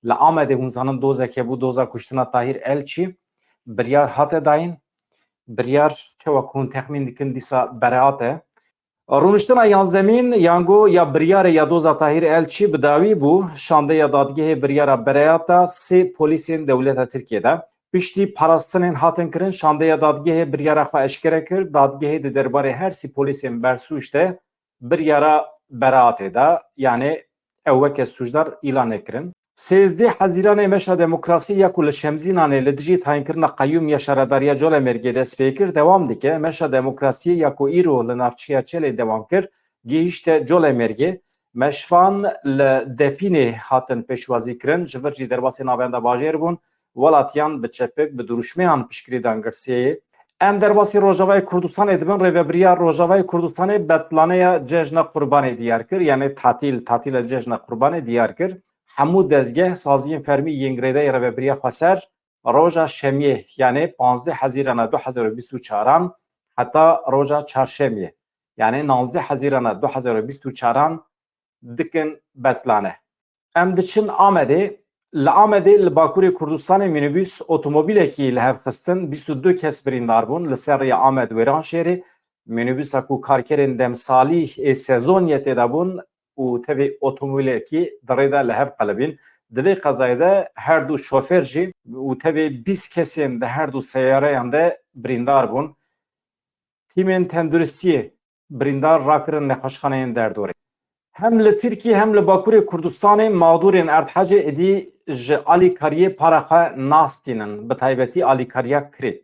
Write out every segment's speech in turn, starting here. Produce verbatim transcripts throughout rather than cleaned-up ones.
Li Amedê hûn zanin dozek hebû, doza kuştina Tahîr Elçî. Biryar hate dayîn. Biryar çawa ku hûn texmîn dikin dîsa bereat e. Rûniştina yazdemîn yango ya biryarê ya doza Tahîr Elçî bi dawî bû. Şandeya dadgehê biryara bereata sê polîsên dewleta Tirkiyê de. Piştî parastinên hatin kirin, şandeya dadgehê biryara xwe eşkere kir. Dadgehê di derbarê her sî polîsên bersûc de biryara beraatê da, yanê ew weke sûcdar îlan nekirin. Sêzdeh Hezîranê meşa demokrasiyê ya ku li Şemzînanê li dijî tayînkirina qeyûm ya Şaredariya Colemêrgê dest pê kir, dewam dike. Meşa demokrasiyê ya ku îro li navçeya Çelê dewam kir, gihîşte Colemêrgê. Meşvan li Depînê hatin pêşwazî kirin, ji vir jî derbasê navenda bajêr bûn. Welatiyan bi çepik, bi dirûşmeyan piştgirî dan girseyê. Em derbasî Rojavayê Kurdistanê dibin, rêvebiriya Rojavayê Kurdistanê betlaneya Cejna Qurbanê diyar kir, yanî tatîl, tatîla Cejna Qurbanê diyar kir. Hemû dezgeh, saziyên fermî yên girêdayî rêvebiriya xweser roja şemiyê, yanî panzdeh Hezîrana du hezar û bîst û çaran heta roja çarşemiyê, yanî navzdeh Hezîrana du hezar û bîst û çaran dikin betlane. Em diçin Amedê. Li Amedê li Bakurê Kurdistanê mînîbûs otomobîlekî li hev xistin, bîst û du kes birîndar bûn. Li ser rêya Amed Wêranşêrê mînîbûsa ku karkerên demsalî ê sezoniyê tê de bûn û tevî otomobîlekî di rê de li hev qelibîn. Di vê qezayê de her du şofêr jî û tevî bîst kesên di her du seyareyan de birîndar bûn. Tîmên tenduristiyê birîndar rakirin nexweşxaneyên derdorê. Hem li Tirkiyê hem li Bakurê Kurdistanê mexdûrên erdhecê êdî ji alîkariyê para xwe nastînin, bi taybetî alîkariya kirê.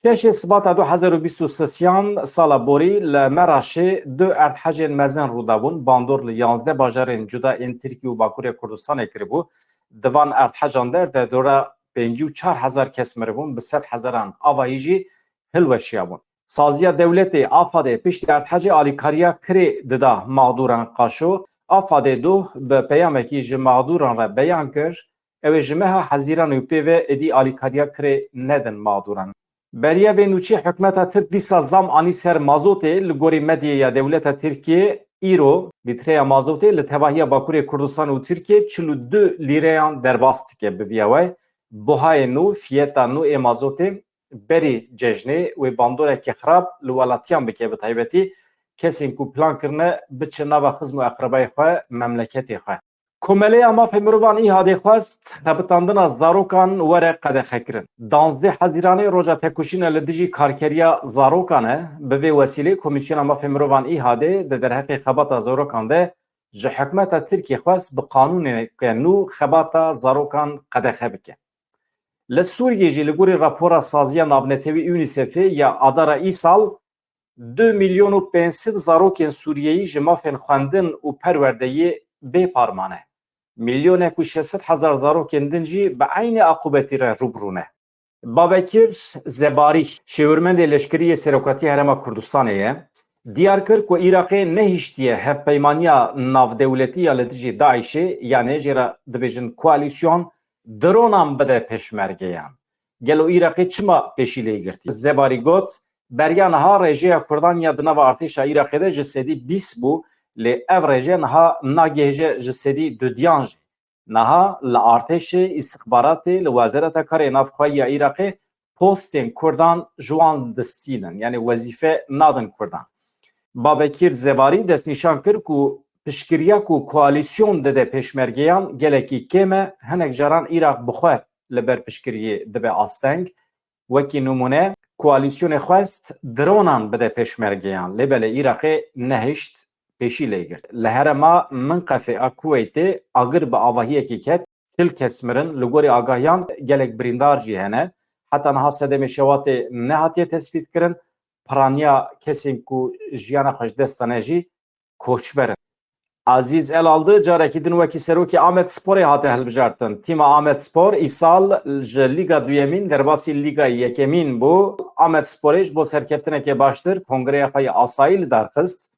Şeşê Sibata du hezar û bîst û sêyan sala borî li Meraşê du erdhecên mezin rû dabûn. Bandor li yanzdeh bajarên cuda ên Tirkî û Bakurê Kurdistanê kiribû. Di van erdhecan de derdora pêncî û çar hezar kes miribûn, bi sed hezaran avahî jî hilweşiyabûn. Saziya dewletê, AFADê, piştî erdhecê alîkariya kirê dida mexdûran qaşo. AFADê doh bi peyamekî ji mexdûran re beyan kir, ew ê ji meha Hezîranê û pê ve êdî alîkariya kirê nedin mexdûran. Beriya vê nûçê hikûmeta Tirk dîsa zam anî ser mazotê. Li gorî medyaya dewleta Tirkiyê îro lîtreya mazotê li tevahiya Bakurê Kurdistan û Tirkiyê çil û du lîreyan derbas dike. Bi vî awayî buhayê nû, fiyeta nû ê mazotê berî cejnê wê bandoreke xirab li welatiyan bike, bi taybetî kesên ku plan kirine biçe nava xizm û eqrebayê xwe, memleketê xwe. Komeleya Mafê Mirovan, ÎHADê, xwest xebitandina zarokan were qedexekirin. Danzdeh Hezîranê roja tekoşîna li dijî karkeriya zarokan e. Bi vê wesîlê Komîsyona Mafê Mirovan, ÎHADê, di derheqê xebata zarokan de ji hikûmeta Tirkiyê xwest bi qanûneke nû xebata zarokan qedexe bike. Li Sûriyê jî li gorî rapora Saziya Navnetewî UNICEFê ya adara îsal, du milyon û pênc sed zarokên Sûriyeyî ji mafên xwendin û perwerdeyê bê par mane. Milyonek û şeş sed hezar zarokên din jî bi eynî aqûbetî re rû bi rû ne. Babekir Zebarî, şêwirmendê leşkerî yê Serokatiya Herêma Kurdistanê ye, diyar kir ku Iraqê nehiştiye hevpeymaniya navdewletî ya li dijî DAIŞê, yanê jê re dibêjin koalîsyon, dronan bide pêşmergeyan. Gelo Iraqê çima pêşî lê girtî? Zebarî got, beriya niha rêjeya Kurdan ya di nava artêşa Iraqê de ji sedî bîst bû, lê ev rêje niha nagihêje ji sedî dudiyan jî. Niha li artêşê, îstixbaratê, li Wezareta Karê Navxweyî ya Iraqê postên Kurdan ji wan distînin, yanî wezîfe nadin Kurdan. Babekîr Zebarî destnîşan kir ku piştgiriya ku koalîsyon dide pêşmergeyan gelekî kêm e, hinek caran Iraq bi xwe li ber piştgiriyê dibe asteng. Wekî nimûne, koalîsyonê xwest dronan bide pêşmergeyan, lê belê Iraqê nehişt pêşî lê girt. Li herêma Minqefê a Kuweytê agir bi avahiyekî ket, çil kes mirin, li gorî agahiyan gelek birîndar jî hene. Heta niha sedemê şewatê nehatiye tespîtkirin. Piraniya kesên ku jiyana xwe ji dest dane jî koçber in. Azîz Elaldi carekî din wekî serokê Amedsporê hate hilbijartin. Tîma Amedspor îsal ji Lîga Duyemîn derbasî Lîga Yekemîn bû. Amedsporê ji bo serkeftineke baştir kongreya xwe yê asayî li dar xist.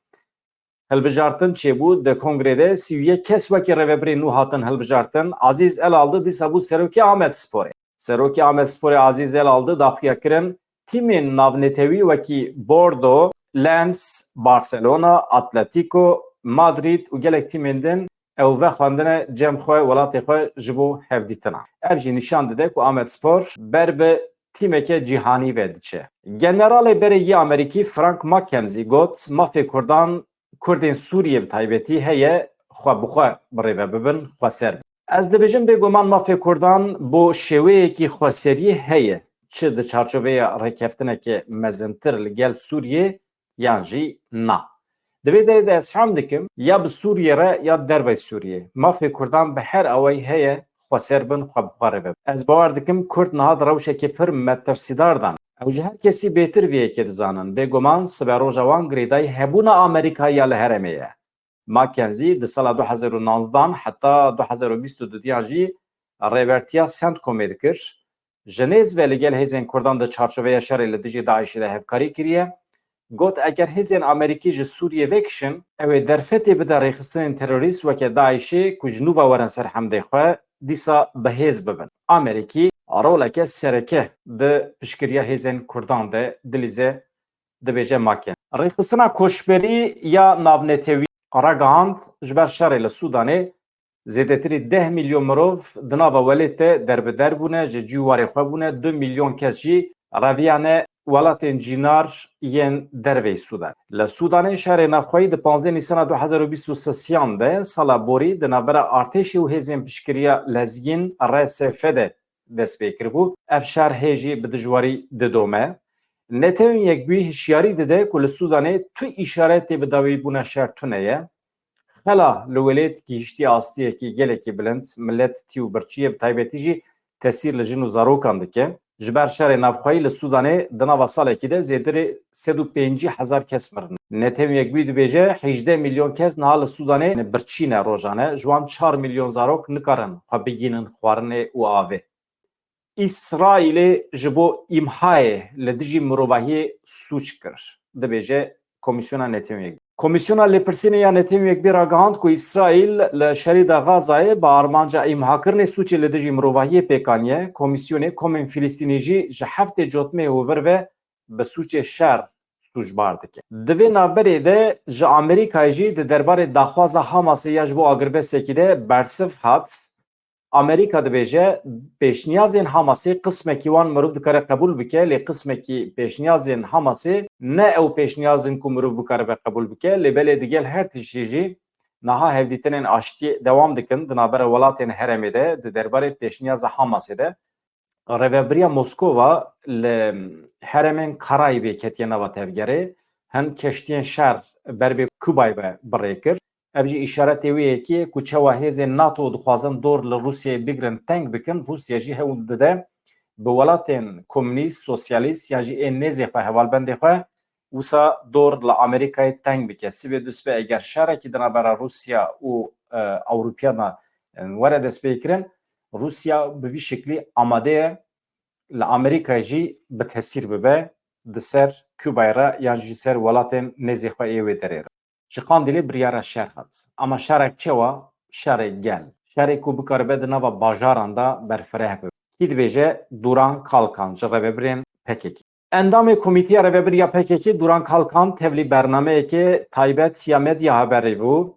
Hilbijartin çêbû. Di kongrê de sî û yek kes wekî rêvebirên nû hatin hilbijartin. Azîz Elaldi dîsa bû serokê Amedsporê. Serokê Amedsporê Azîz Elaldi daxuya kirin, tîmên navnetewî wekî Bordo, Lens, Barcelona, Atletico Madrid û gelek tîmên din ew vexwendine cem xwe, welatê xwe ji bo hevdîtina. Ev jî nîşan dide ku Amedspor ber bi tîmeke cîhanî ve diçe. Generalê berê yî Amerîkî Frank McKenzie got, mafê Kurdan, Kurdên Sûriyê bi taybetî heye xwe bi xwe bi rê ve bibin, xweser bin. Ez dibêjim bêguman mafê Kurdan bo şêweyekî xweseriyê heye, çi di çarçoveya rêkeftineke mezintir li gel Sûriyê yan jî na. Di vê derê de ez fehm dikim, ya bi Sûriyê re ya dervey Sûriyê. Mafê Kurdan bi her awayî heye, xweser bin, xwe bi xwe rê ve. Ez bawer dikim Kurd niha di rewşekê pir metirsîdar de ne. Ew ji her kesî bêtir vê yekê dizanin. Bêguman siberoja wan girêdayî hebûna Amerîkayê ya li herêmê ye. McKenzie di sala du hezar û nozdehan heta du hezar û bîst û duyan jî rêbertiya CENTCOMê dikir. Ji nêz ve li gel hêzên Kurdan di çarçoveya şerê li dijî DAIŞê de hevkarî kiriye. Got, eger hêzên Amerîkî ji Sûriyê vekişin, ew ê derfetê bide rêxistinên terorîst weke DAIŞê ku ji nû ve werin ser hemdê xwe, dîsa bi hêz bibin. Amerîkî roleke sereke di piştgiriya hêzên Kurdan de dilîze, dibêje McKenzie. Rêxistina koçberî ya navnetewî ragihand, ji ber şerê li Sûdanê zêdetirî deh milyon mirov di nava welêt de derbider bûne, ji cî warê xwe bûne, du milyon kes jî reviyane welatên cînar yên derveyî Sûdan. Li Sûdanê şerê navxweyî di panzdeh Nîsana du hezar û bîst û sêyan de, sala borî, di navbera artêşê û hêzên piştgiriya lezgîn, R S F, de dest pê kiribû. Ev şer hê jî bi dijwarî didome. Netewên Yekbûyî hişyarî dide ku li Sûdanê tu îşaretê bi dawîbûna şer tune ye. Xela li welêt gihiştiye astiyekî gelekî bilind, milet tî û birçî ye, bi taybetî jî tesîr li jin û zarokan dike. Ji ber şerê navxweyî li Sûdanê di nava salekî de zêdirê sed û pêncî hezar kes mirine. Netewên Yekbûyî dibêje hejdeh milyon kes niha li Sûdanê birçî ne rojane. Ji wan çar milyon zarok nikarin xwe bigihînin xwarinê û avê. Îsraîlê ji bo îmhayê li dijî mirovahiyê sûc kir, dibêje Komîsyona Netewên Yekbûyî. Komîsyona Lêpirsînê ya Netewên Yekbûyî ragihand ku Îsraîl li şerî de Gazayê bi armanca îmhakirinê sûcê li dijî mirovahiyê pêk aniye. Komîsyonê Komên Filistînî jî ji heftê cotmehê û vir ve bi sûcê şer sûcbar dike. Di vê navberê de ji Amerîkayê jî di derbarê daxwaza Hamasê ya ji bo agirbesekî de bersiv hat. Amerîka dibêje, pêşniyazên Hamasê qismekî wan mirov dikare qebûl bike, lê qismekî pêşniyazên Hamasê ne ew pêşniyaz in ku mirov bikaribe qebûl bike, lê belê digel her tiştî jî niha hevdîtinên aştiyê dewam dikin di navbera welatên herêmê de di derbarê pêşniyaza Hamasê de. Rêvebiriya Moskova li herêmên Karayîbê ketiye nava tevgerê, hin keştiyên şer ber bi Kubayê ve bi rê kir. Ev jî îşaretê wê yekê ye ku çawa hêzên NATO dixwazin dor li Rûsyayê bigrin, teng bikin, Rûsya jî hewl dide bi welatên komûnîst, sosyalîst yan jî ên nêzê xwe, hevalbendê xwe, wisa dor li Amerîkayê teng bike. Sibê dusibe eger şerekî di navbera Rûsya û, e, Ewropiyan de, e, were destpêkirin, Rûsya bi vî şeklî amade ye li Amerîkayê jî bi tesîr bibe di ser Kubayê re yan jî ser welatên nêzê xwe ê wê derê re. Ji Qandîlê biryara şer hat. Ama şerek çawa? Şerê gel. Şerê ku bikaribe di nava bajaran de berfireh bibe. Kî dibêje? Duran Kalkan ji rêvebirên P K K. Endamê Komîteya Rêvebir ya P K K Duran Kalkan tevlî bernameyeke taybet ya Medya Haberê bû,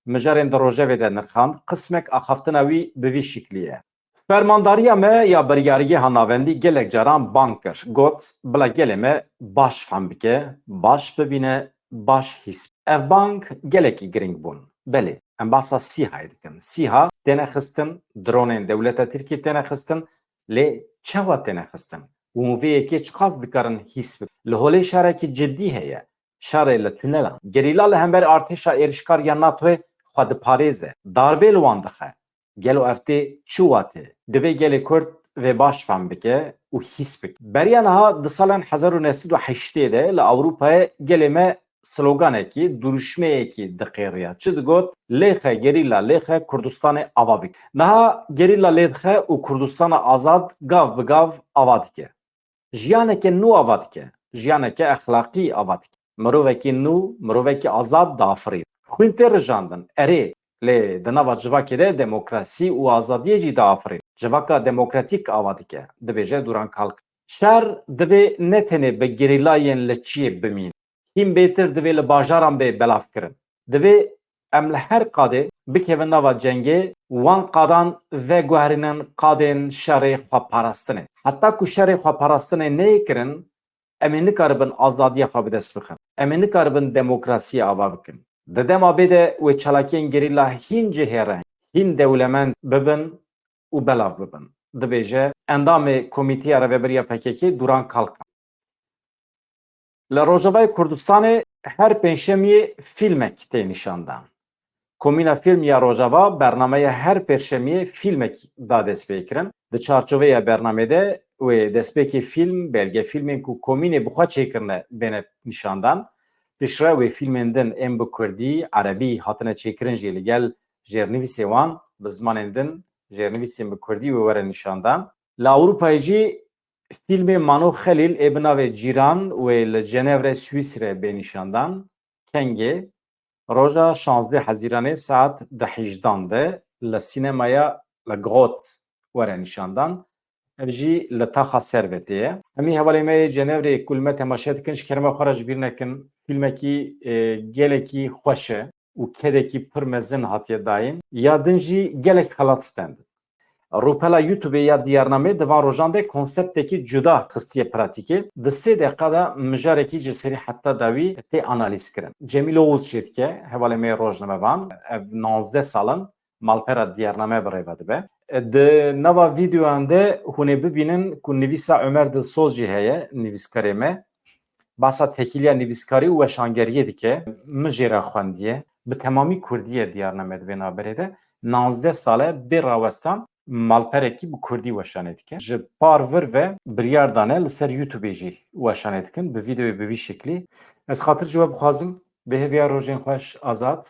mijarên di rojevê de nirxand. Qismek axaftina wî bi vî şiklî ye. Fermandariya me ya Biryarigeha Navendî gelek caran bang kir. Got, bila gelê me baş fehm bike, baş bibîne, baş hîs bike. Ev bang gelekî girîng bûn. Belê, em behsa SÎHAyê dikin. SÎHA têne xistin, dronên dewleta Tirkiyê têne xistin, lê çawa têne xistin? Û vê yekê çiqas dikarin hîs bikin? Li holê şerekî cidî heye. Şerê li tunelan. Gerîla li hember artêşa êrişkar ya NATOyê xwe diparêze. Darbê li wan dixe. Gelo ev tê çi watê? Divê gelê Kurd vê baş fehm bike û hîs bike. Beriya niha di salên hezar û neh sed û heştê de li Ewropayê gelê me sloganekî, duruşmeyekî diqêriya. Çi digot? Lêxe gerîla, lêxe Kurdistanê ava bike. Niha gerîla lê dixe û Kurdistana azad gav bi gav ava dike. Jiyaneke nû ava dike. Jiyaneke exlaqî ava dike. Mirovekî nû, mirovekî azad diafirîne. Xwîn tê rijandin. Erê, lê di nava civakê de demokrasî û azadiyê jî diafirîne. Civaka demokratîk ava dike. Dibêje Duran Kalkan. Şer divê ne tenê bi gerîlayên li çiyê bimîne. Hîn bêtir divê li bajaran bê belavkirin. Divê em li her qadê bikevin nava cengê, wan qadan veguherînin qadên şerê xweparastinê. Heta ku şerê xweparastinê neyê kirin, em ê nikaribin azadiya xwe bi dest bixin. Em ê nikaribin demokrasiyê ava bikin. Di dema bê de wê çalakiyên gerîla hîn cihêreng, hîn dewlemend bibin û belav bibin, dibêje endamê Komîteya Rêveberiya P K K Duran Kalkan. Li Rojavayê Kurdistanê her pêncşemiyê fîlmek tê nîşandan. Komîna Fîlm ya Rojava bernameya her pêncşemiyê fîlmek da destpêkirin. Di çarçoveya bernamê de wê destpêkê fîlm, belgefîlmên ku komînê bi xwe çêkirine bêne nîşandan. Piştre wê fîlmên din ên bi kurdî, erebî hatine çêkirin jî li gel jêrnivîsê wan bi zimanên din jêrnivîsên bi kurdî wê were nîşandan. Li Ewropayê jî fîlmê Mano Xelîl ê bi navê Cîran wê li Cenevre Swîsre bê nîşandan. Kengê? Roja şazdeh Hezîranê saet di hejdan de li sînemaya Le Grotte were nîşandan. Ev jî li taxa Servetê ye. Hemî hevalê me yê Cenevrê ku li me temaşe dikin ji kerema xwe re ji bîr nekin. Fîlmekî, e, gelekî xweş e û kedekî pir mezin hatiye dayîn. Ya din jî gelek xelat stend. Rûpela YouTube ya Diyarnamê di van rojan de konseptekî cuda xistiye pratîkê. Di sê deqa de mijarekî ji serî heta dawî tê analîz kirin. Cemîl Oğuz çê dike, hevalê me yê rojnamevan, ev nanzdeh sal in malpera Diyarname bi rê ve dibe. Di nava vîdeoyan de hûn ê bibînin ku nivîsa Omer Dilsoz jî heye, nivîskarê me. Basa tekîliya nivîskarî û weşangeriyê dike. Min jê re xwendiye. Bi temamî kurdî ye Diyarname di vê navberê de. Nanzdeh sal e bê rawestan malperekî bi kurdî weşanê dike. Ji par vir ve biryar dane li ser YouTubeê jî weşanê dikin. Bi vîdeoyê bi vî şeklî. Ez xatir ji we bixwazim. Bi hêviya rojên xweş, Azad.